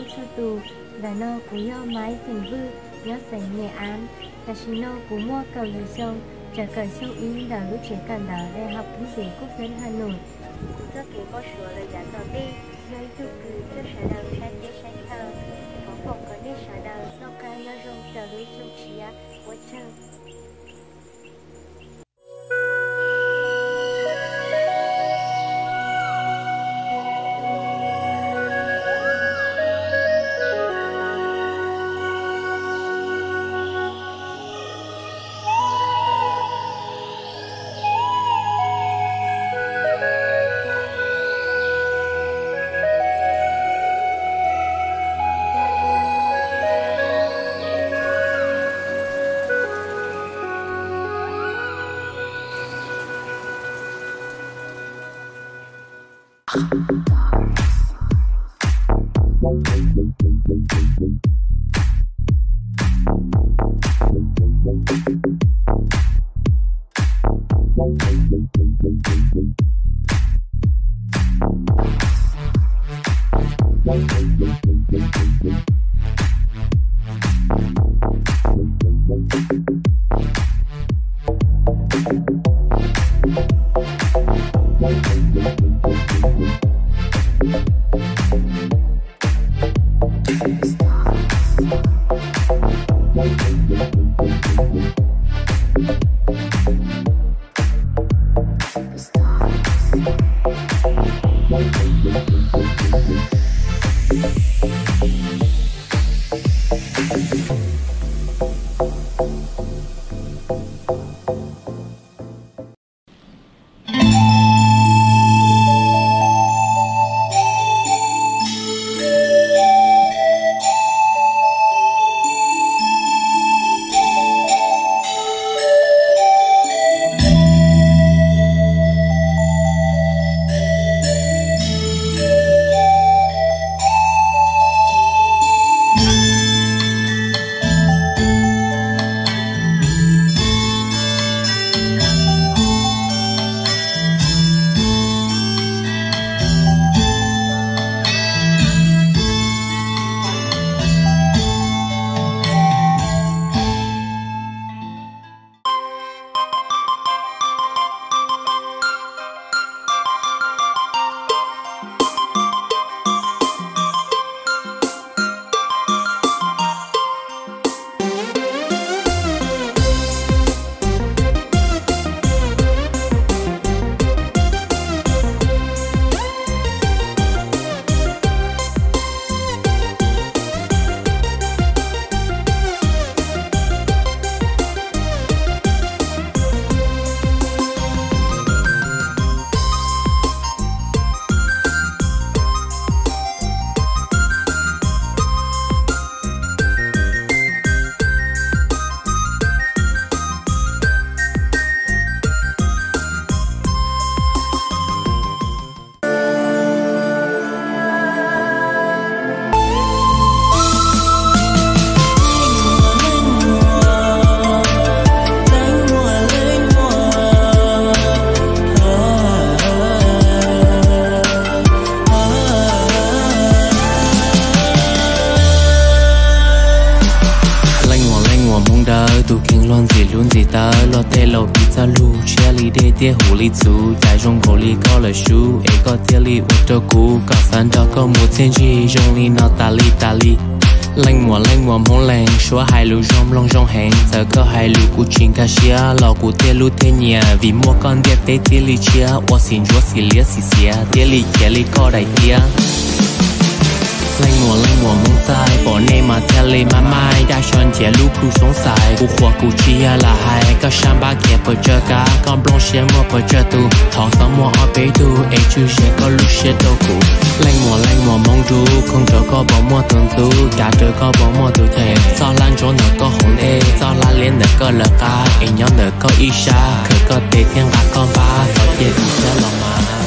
Txhua tus, ntawm no kuv yog Maiv Xeem Vwj, nyob xeev Nyem Av. Tam sim no kuv muaj kaum yim xyoo, tseem kawm xyoo ib ntawm lub tsev kawm ntawv Đại học Kinh tế Quốc dân Hà Nội. Kuv txoj kev npau suav lawm yav tom ntej yog ib tug kws coj sawv daws saib teb saib chaw. Thov foom kom nej sawv daws noj qab nyob zoo raws lub xyoo tshiab. Ua tsaug. Leej muam, leej muam Hmoob Dawb, tus kheev luag ntxim hlub ntxim tawv, luag tej laus piv txoj lus tshiab li dej, tiaj huv li txhuv, cas zoo nkaus li koj lawm sub, es koj thiaj li ua rau kuv kom xav nrog koj mus txiaj ntsig zoo li no tas li tas li. Leej muam, leej muam Hmoob Leeg, suab hais lus zoo mloog zoo heev, txawm koj hais lus kuv tsis nkag siab los kuv tej lub thiaj nyiam, vim muaj koj ntiaj teb thiaj li tshiab, ua xim ntsuav xim liab xim xiav thiaj li khiav li koj daim tiab. Leej muam, leej muam Hmoob Txaij, pom nej mas thiaj li maj maij, dab so ntiav lub kub xoob xais, kuv qhuas kuv tsis yog lam hais, koj sab npab khiav pes tsawg kab, koj nplooj siab muaj pes tsawg tus, thov txhob muaj ob peb tug, es tswj ze koj lub siab rau kuv. Leej muam, leej muam Hmoob Dub, kheev rau koj puas muaj tus ntxub, cav rau koj puas muaj tus cheem, txoj hlab ntsuab ntawm koj hauv ntej, txoj hlab liab ntawm koj lawv qab, es nyob ntawm koj ib sab, khawm koj tes thiab nqa koj npab, thov cia tus xyab los mas.